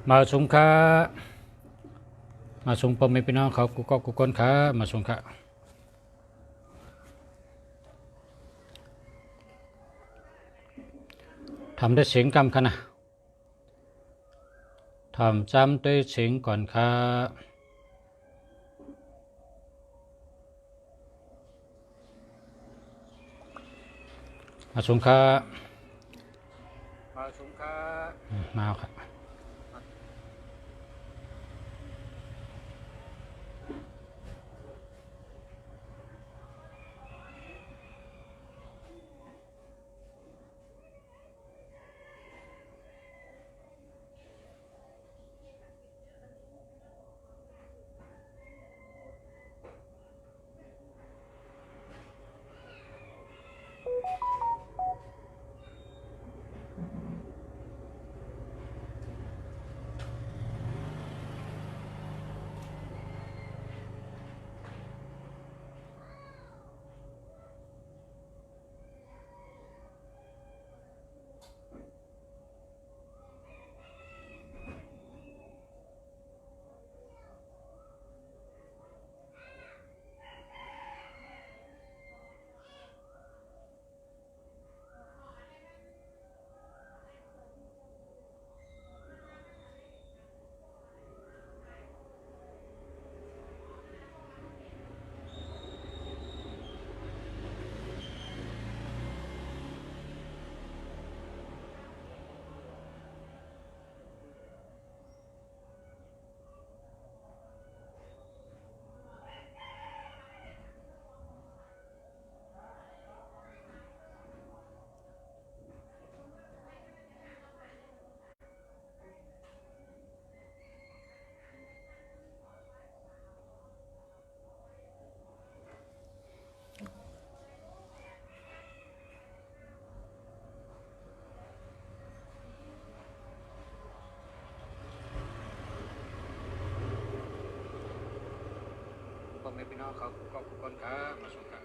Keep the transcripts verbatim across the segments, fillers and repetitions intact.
มาสุงครับ มาสุงพ่อแม่พี่น้องเขากู้เกาะกู้คนครับ มาสุงครับ ทำด้วยเสียงกำครับนะ ทำซ้ำด้วยเสียงก่อนครับ มาสุงครับ มาสุงครับ อืม มาครับ พ่อแม่พี่น้องเขากู้เกาะกู้คนครับ มาสุงครับ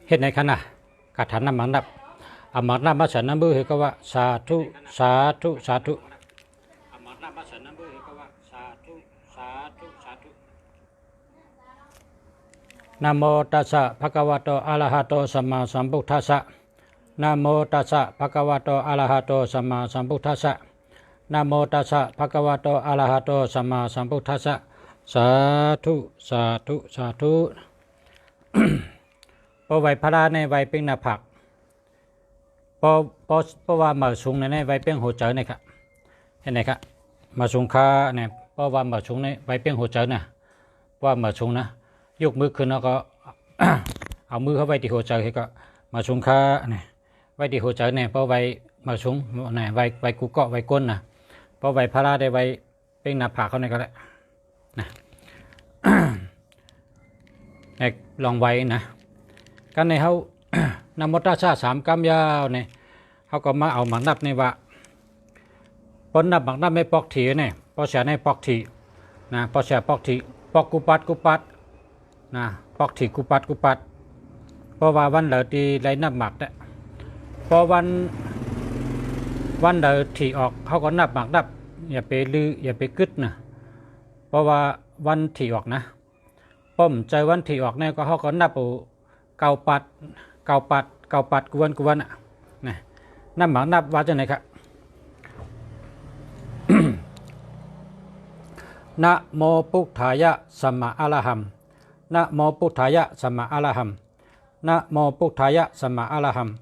เฮ็ดไหนคะนะ คาถานับหมากนับ เอาหมากนับมาใส่ในมือ เฮาก็ว่า สาธุ สาธุ สาธุ เอาหมากนับมาใส่ในมือ เฮาก็ว่า สาธุ สาธุ สาธุ Namo tassa bhagavato arahato sammāsambuddhassa. Namo tassa bhagavato arahato sammāsambuddhassa. Namo tassa bhagavato arahato sammāsambuddhassa. Sādhu, sādhu, sādhu. ပေႃးဝႆႈၽြႃးၼႆႉ ဝႆႈပဵင်းၼႃႈၽၢၵ်ႇ၊ ပေႃး ပေႃး ပေႃးဝႃႈမႂ်ႇသုင်ၼႆႉ ဝႆႈပဵင်းႁူဝ်ၸႂ်ၼႆႉၶႃႈ။ ႁၼ်ႁႃႉၶႃႈ၊ မႂ်ႇသုင်ၶႃႈၼႆႉ ပေႃးဝႃႈမႂ်ႇသုင်ၼႆႉ ဝႆႈပဵင်းႁူဝ်ၸႂ်ၼႃႇ။ ပေႃးဝႃႈမႂ်ႇသုင်ၼႃႇ ယုၵ်ႉမိုဝ်းၶိုၼ်ႈ ယဝ်ႉၵေႃႈ ဢဝ်မိုဝ်းၶဝ်ႈဝႆႉတီႈႁူဝ်ၸႂ် ယဝ်ႉၵေႃႈ မႂ်ႇသုင်ၶႃႈၼႆႉ ဝႆႉတီႈႁူဝ်ၸႂ်ၼႆႉ။ ပေႃးဝႆႈမႂ်ႇသုင်ၼႆႉ ဝႆႈ ဝႆႈၵူႈၵေႃႉ ဝႆႈၵူၼ်းၼႃႇ။ ပေႃးဝႆႈၽြႃးတႄႉ ဝႆႈ ပဵင်းၼႃႈၽၢၵ်ႇၶဝ်ၼႆႉၵေႃႈလႆႈၼႃႇ။ ၼႆႉ လွင်ႈဝႆႈၼႃႇ။ ၵမ်းၼႆႉႁဝ်း Namo tassa သၢမ်ၵမ်းယဝ်ႉၼႆႉ ႁဝ်းၵေႃႈမႃးဢဝ်မၢၵ်ႇၼပ်ႉၼႆႉဝႃႈ ပေႃးၼပ်ႉမၢၵ်ႇၼပ်ႉၼႆႉ ပွၵ်ႈထီႇၼႆႉ ပေႃးသႂ်ႇၼႆႉ ပွၵ်ႈထီႇၼႃႇ၊ ပေႃးသႂ်ႇပွၵ်ႈထီႇ ပွၵ်ႈၵူႈပတ်း ၵူႈပတ်း ၼႃႇ ပွၵ်ႈထီႇၵူႈပတ်း ၵူႈပတ်း။ ပေႃးဝႃႈဝၼ်းလႂ်တီႈလႆႈၼပ်ႉမၢၵ်ႇၼႆႉ ပေႃးဝၼ်း ဝၼ်းလႂ်ထီႇဢွၵ်ႇ ႁဝ်းၵေႃႈၼပ်ႉမၢၵ်ႇၼပ်ႉ ယႃႇပေလိုဝ်ႈ ယႃႇပေၵိုတ်းၼႃႇ။ ပေႃးဝႃႈဝၼ်းထီႇဢွၵ်ႇၼႃႇ ပေႃးဢမ်ႇၸႂ်ႈဝၼ်းထီႇဢွၵ်ႇၼႆႉၵေႃႈ ႁဝ်းၵေႃႈၼပ်ႉဢဝ် ၵဝ်ႈပတ်း ၵဝ်ႈပတ်း ၵဝ်ႈပတ်း ၵူႈဝၼ်း ၵူႈဝၼ်းၼႃႇ။ ၼႃႇ ၼပ်ႉမၢၵ်ႇၼပ်ႉဝႃႈၸိူင်ႉၼႆၶႃႈ။ Namo buddhāya sammāarahaṃ. Namo buddhāya sammāarahaṃ. Namo buddhāya sammāarahaṃ.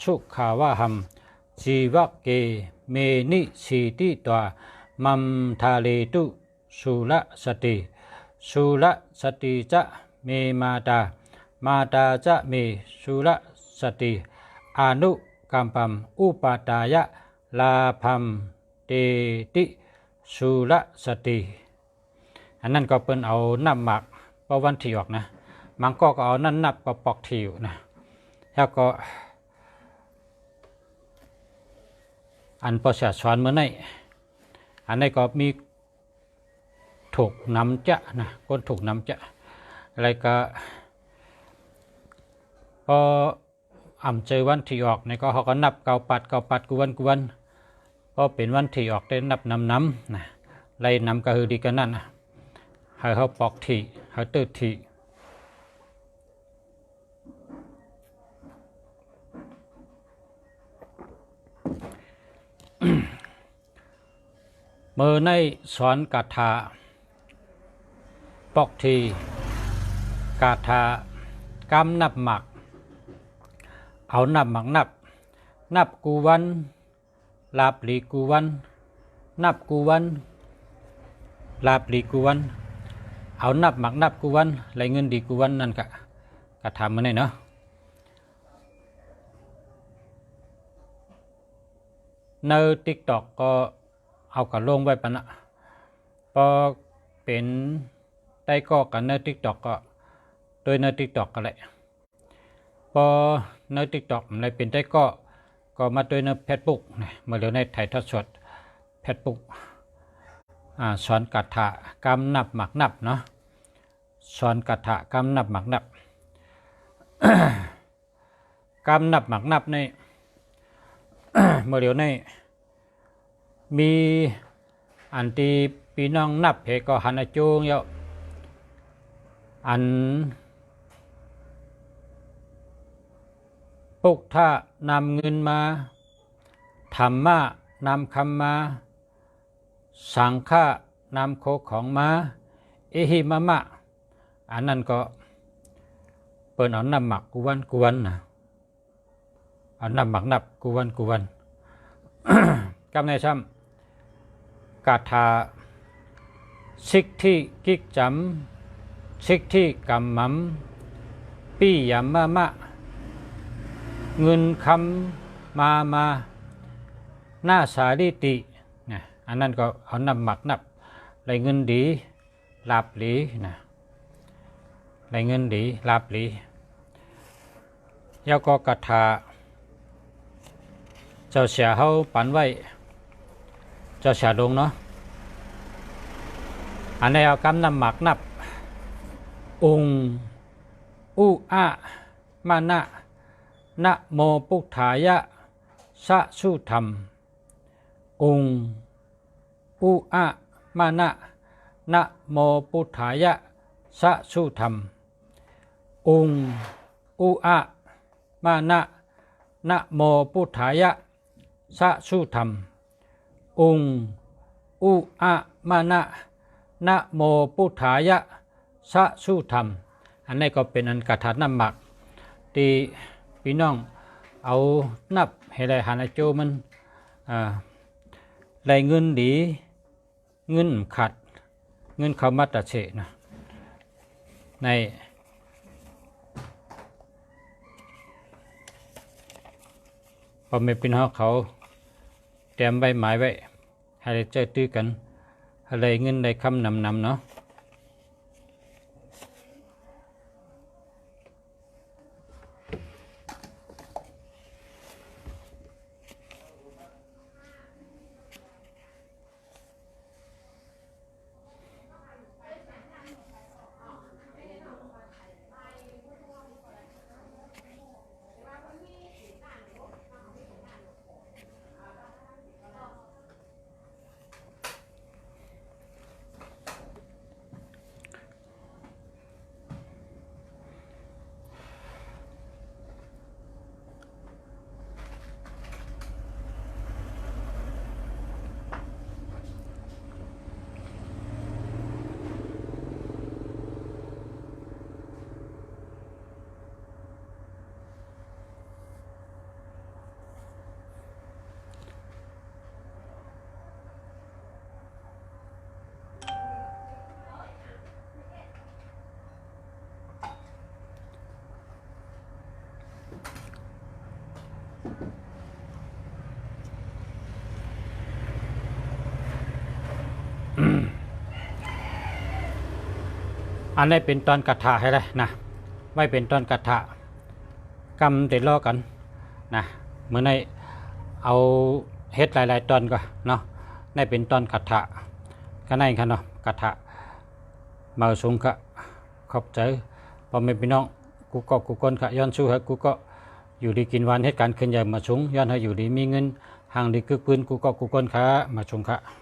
sukhāvaham jīvake me nisīditvā maṃ dhāretu surasati. Surasati ca me mātā, mātā ca me surasati, anukampaṃ upādāya lābhaṃ teti surasati. อันนั้นก็เปิ้นเอานับหมาก เพราะวันที่ออกนะ บางก็ก็เอานั่นนับก็ปอกที่อยู่นะ แล้วก็ อันปอเสียสอนมื้อนี้ อันนี้ก็มีถูกนำจะนะ คนถูกนำจะ อะไรก็ พออ่ำเจอวันที่ออกนี่ก็เขาก็นับเก้าปัด เก้าปัด กู้วัน กู้วัน พอเป็นวันที่ออกได้นับนำนำนะ ไล่นำก็คือดีกันนั่นนะ ให้เขาปอกที่ ให้ตื้อที่ มื้อนี้สอนคาถาปอกที่ คาถากำนับหมาก เอานับหมากนับ นับกู้วัน ลาบหลีกู้วัน นับกู้วัน ลาบหลีกู้วัน เอานับหมากนับกู้วัน ได้เงินดีกู้วัน นั่นกะ คาถามื้อนี้เนาะ ในติ๊กต็อกก็เอากะลงไว้ปะนะ ปอเป็นไต้ก้อกันในติ๊กต็อกก็ โดยในติ๊กต็อกก็แหละ ปอในติ๊กต็อกมันได้เป็นไต้ก้อ ก็มาโดยในเฟซบุ๊กนะ เมื่อเดียวในถ่ายทอดสดเฟซบุ๊ก อ่า สอนคาถากำนับหมากนับเนาะ สอนคาถากำนับหมากนับ กำนับหมากนับนี่ เมื่อเดียวนี่ มีอันตี้ปี้น้องนับเหก็หันอาจุงเยาะ อัน พุทธะนำเงินมา ธรรมะนำคำมา สังฆะนำโคของมา เอหิมะมะ อันนั้นก็เปิ้นเอานับหมากกู้วันกู้วันนะ เอานับหมากนับกู้วันกู้วัน กำในซ้ำ คาถา สิทธิกิจจัม สิทธิกัมมัม ปิยมมะมะ เงินคำมามา นาสาลิติ นะ อันนั้นก็เอานับหมากนับ ได้เงินดี ลาบหลีนะ ได้เงินดี ลาบหลี แล้วก็คาถา เจ้าเสียเฮาปันไว้ เจ้าเสียลงเนาะ อันนี้เอากำนับหมากนับ อุง อุอะ มะนะ นะโมพุทธายะ สะสุธรรม อุง อุอะ มะนะ นะโมพุทธายะ สะสุธรรม อุง อุอะ มะนะ นะโมพุทธายะ สะสุธรรม อุง อุอะ มะนะ นะโมพุทธายะ สะสุธรรม อันนี้ก็เป็นอันคาถานับหมาก ตี้ปี้น้องเอานับให้ได้หันอาจุมัน อ่า ได้เงินดี เงินขาด เงินเข้ามาตะเสะนะ ใน พ่อแม่พี่น้องเขาเตรียมไว้หมายไว้ ให้ได้ใช้ตื้อกัน ให้ได้เงินได้คำนำนำเนาะ ອັນນີ້ເປັນຕອນກະຖາໃຫ້ແລ້ວນະ ໄວ້ເປັນຕອນກະຖາ ກຳເດລໍກັນນະ ມື້ນີ້ເອົາເຮັດຫຼາຍໆຕອນກ່ອນເນາະ ນີ້ເປັນຕອນກະຖາ ກະນັ້ນຄ່ະເນາະ ກະຖາ ມາສູງຄ່ະ ຂອບໃຈພໍ່ແມ່ພີ່ນ້ອງ ກູ່ເກາະກູ່ຄົນຄ່ະ ຍ້ອນສູ້ໃຫ້ກູ່ເກາະ ຢູ່ດີກິນຫວານ ເຮັດການເຄື່ອນໃຫຍ່ມາສູງ ຍ້ອນໃຫ້ຢູ່ດີມີເງິນ ຮັ່ງມີກຶກບືນ ກູ່ເກາະກູ່ຄົນຄ່ະ ມາສູງຄ່ະ.